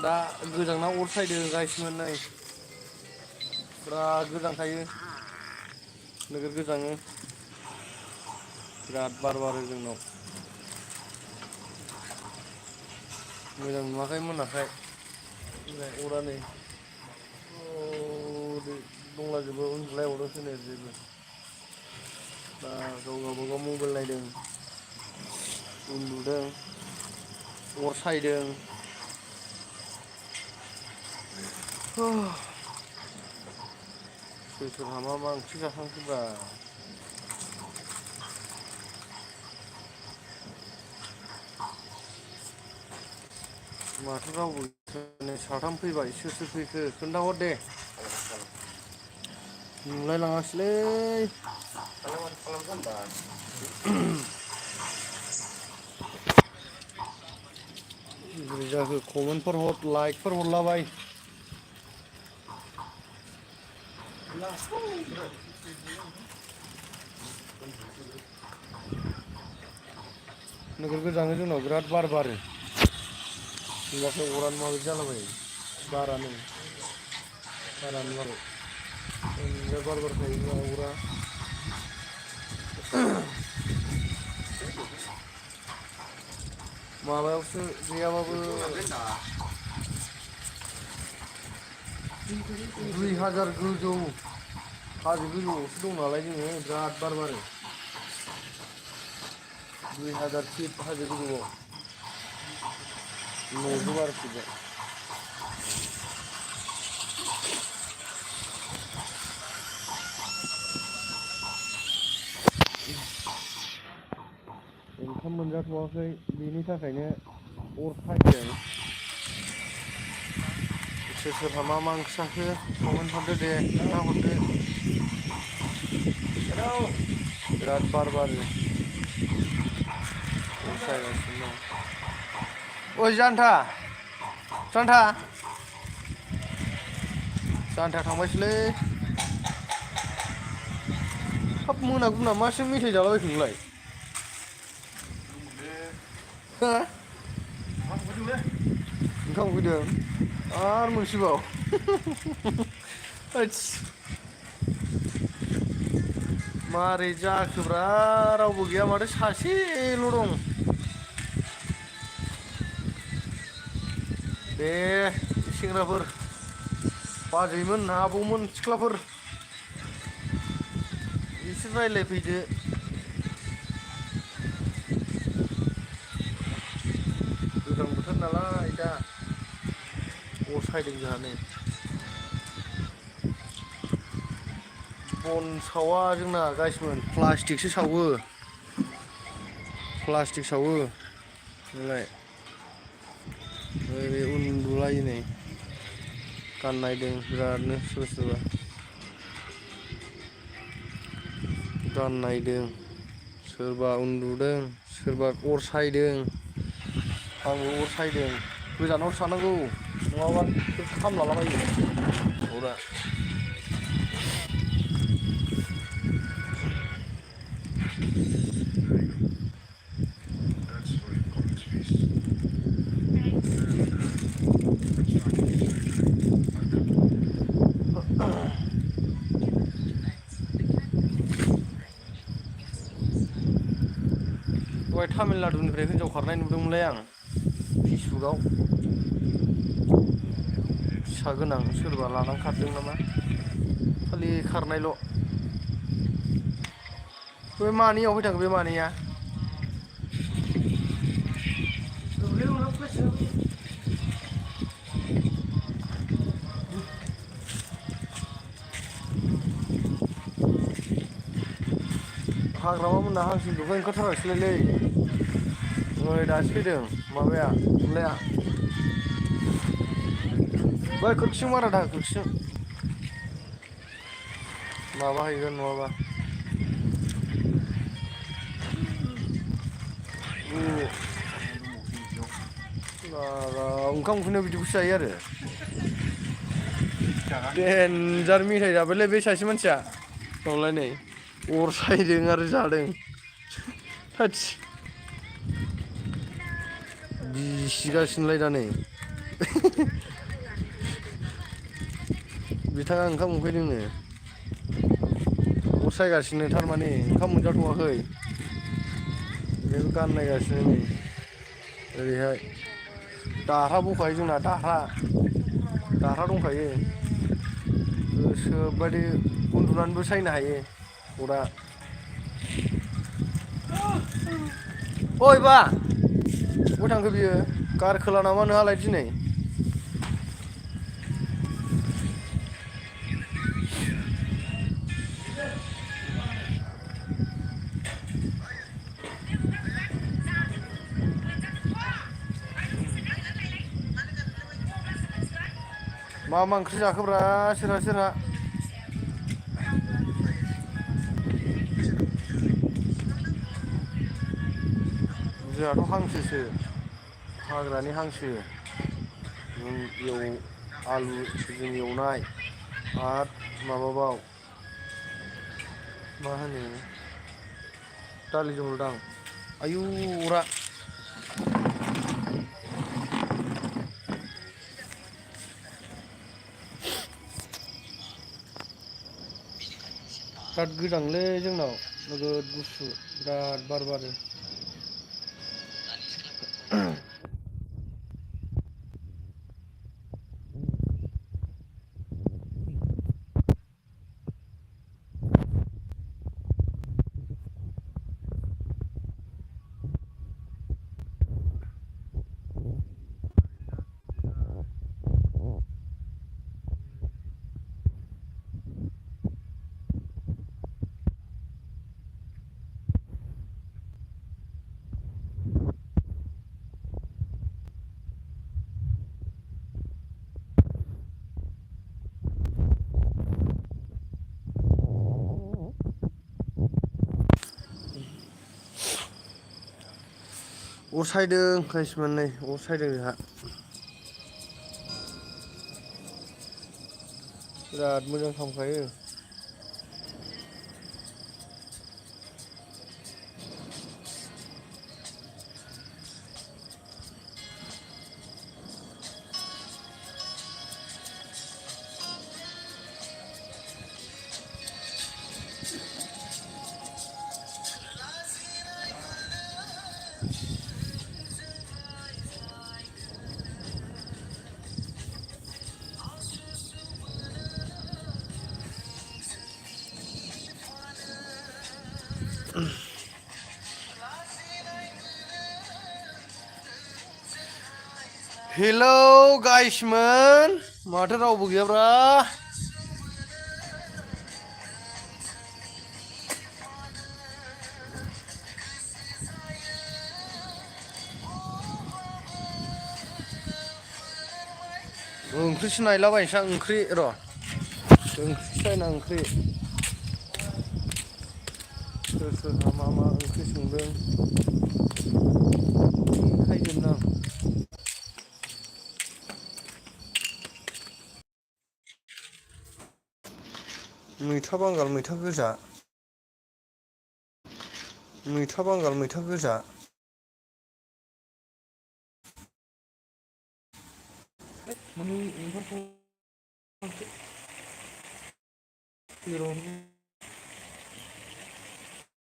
दा गोजांना अर सायदों गाइसमोन नै बिराद गोजांखायो नोगोर गोजाङो बिराद बार बारो जोंनाव मोजां नुवाखै मोनाखै अरा नै दंलाजोबो उन्दुलायबावदोंसो नै जेबो दा गाव गावबागाव मबाइल नायदों उन्दुदों अर सायदों सोर सोरहा मा मा ओंख्रि जाखांखोब्रा माथो रावबो साथाम फैबाय सोर सोर फैखो खोन्थाहर दे नुलाय लाङासैलै बोरै जाखो कमेन्टफोर हर लाइकफोर हरलाबाय नोगोर गोजाङो जोंनाव बिराद बार बारो नुवाखै अरानो माबायदि जालाबायो बारानो बारो बिराद बार बारखायो अरा माबायावसो गैयाबाबो 2000 गोजौ हाजो गोजौआवसो दं नालाय जोङो बिराद बार बारो 2000 फिट हाजो गोजौआव न'जों आरोखि ओंखाम मोनजाथ'वाखै बेनि थाखायनो अर सायदों सोर सोरहा मा मा ओंख्रि जाखो कमेन्ट हरदो दे खोन्था हरदो बिराद बार बारो अर सायगासिनो दं ओइ जानथा थांबायसोलै हाब मोना गुना मासि मेथाइ जालाबायखो नोंलाय हा ओंखाम उखैदों आरो मोनसेबाव होदस मारै जाखोब्रा रावबो गैया माथो सासेल' दं दे सेंग्राफोर बाजैमोन आबौमोन सिख्लाफोर एसे रायज्लायफैदो गोजां बोथोर नालाय दा अर सायदों जोंहा नै बन सावा जोंना गाइसमोन प्लास्टिकसो सावो नोंलाय ओरै उन्दुलायो नै गान नायदों बिरादनो सोरबा सोरबा गान नायदों सोरबा उन्दुदों सोरबा अर सायदों आंबो अर सायदों गोजानाव थानांगौ नङाबा खामलालाबायो अरा दहाय तामिलनाडुनिफ्राय हिनजाव खारनाय नुदोंमोनलै आं फेसबुकआव फिसा गोनां सोरबा लानानै खारदों नामा खालि खारनायल' बे मानैयाव फैथांखो बे मानैया हाग्रामा मोनना हांसो दुगाय ओंखारथाराखैसैलै ओइ दासो फैदों माबाया अनलाया बै खोरखिजों बारा दाङा खोरखिजों माबा हैगोन नङाबा ओंखाम उखैनायाव बिदिखौसो जायो आरो देनजार मेथाइ जाबायलै बे सासे मानसिया दंलाय नै अर सायदों आरो जादों थोदस बिसिगासिनोलाय दा नै बिथाङा ओंखाम उखैदोंनो अर सायगासिनो थारमाने ओंखाम मोनजाथ'वाखै बेखौ गान नायगासिनो नै ओरैहाय दाह्रा बखायो जोंना दाह्रा दंखायो गोसोबायदि उन्दुनानैबो सायनो हायो अरा ओइ बा बहा थांखो बियो गारखोला नामा नोंहालाय दिनै मा मा ओंख्रि जाखोब्रा सोरहा जोंहाथ' हांसोसो हाग्रानि हांसो आलुजों एवनाय आरो माबाबाव मा होनो दालि जहलदां आयु अरा बिराद गोजांलै जोंनाव नोगोद गुसु बिराद बार बारो अर सायदों खायसमान नै अर सायदों जोंहा बिराद मोजां खामखायो हेलौ गाइसमोन माथो रावबो गैयाब्रा ओंख्रिसो नायलाबायनोसै आं ओंख्रि र' ओंख्रिसो नायना ओंख्रि सोर सोरहा मा मा ओंख्रि संदों देखायजोबनो आं मैथा बांगाल मैथा गोजा मैथा बांगाल मैथा गोजा माने ओंखाम